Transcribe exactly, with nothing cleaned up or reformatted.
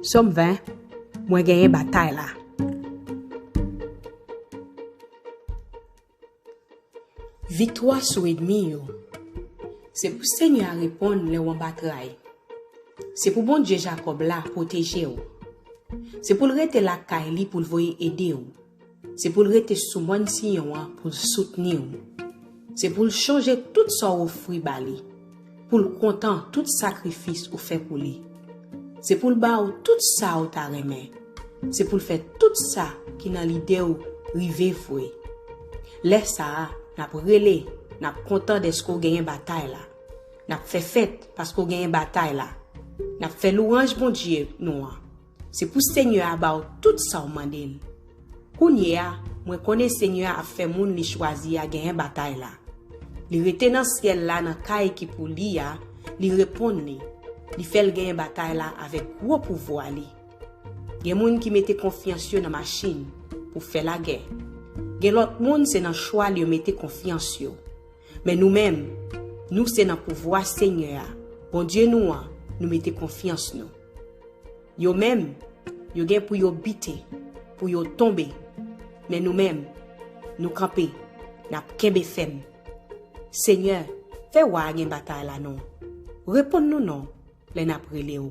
Sòm ven. Mwen genyen batay la. Viktwa sou ènmi yo. Se pou Senyè a reponn lè w anba tray. Se pou Bondye Jakòb la pwoteje w. Se pou l rete lakay li pou l voye ede w. Se pou l rete sou mòn Siyon an pou l soutni w. Se pou l chonje tout sa w ofri ba li, pou l kontan tout sakrifis ou fè pou li. Se pou l ba w tout sa w ta renmen. Se pou l fè tout sa ki nan lide w rive vre. Lè sa a, n ap rele, n ap kontan dèske w genyen batay la. N ap fè fèt paske w genyen batay la. N ap fè lwanj Bondye nou an. Se pou Senyè a ba w tout sa w mande l. Kounye a, mwen konnen Senyè a ap fè moun li chwazi a genyen batay la. Li rete nan syèl la nan kay ki pou li a, li reponn li. Li fè l genyen batay la avèk gwo pouvwa li. Gen moun ki mete konfyans yo nan machin pou fè lagè. Gen lòt moun se nan chwal yo mete konfyans yo. Men nou menm, nou se nan pouvwa Senyè a, Bondye nou an, nou mete konfyans nou. Yo menm, yo gen pou yo bite, pou yo tonbe. Men nou menm, nou kanpe, n ap kenbe fèm. Senyè, fè wa a gen batay la non. Reponn nou non lè n ap rele w.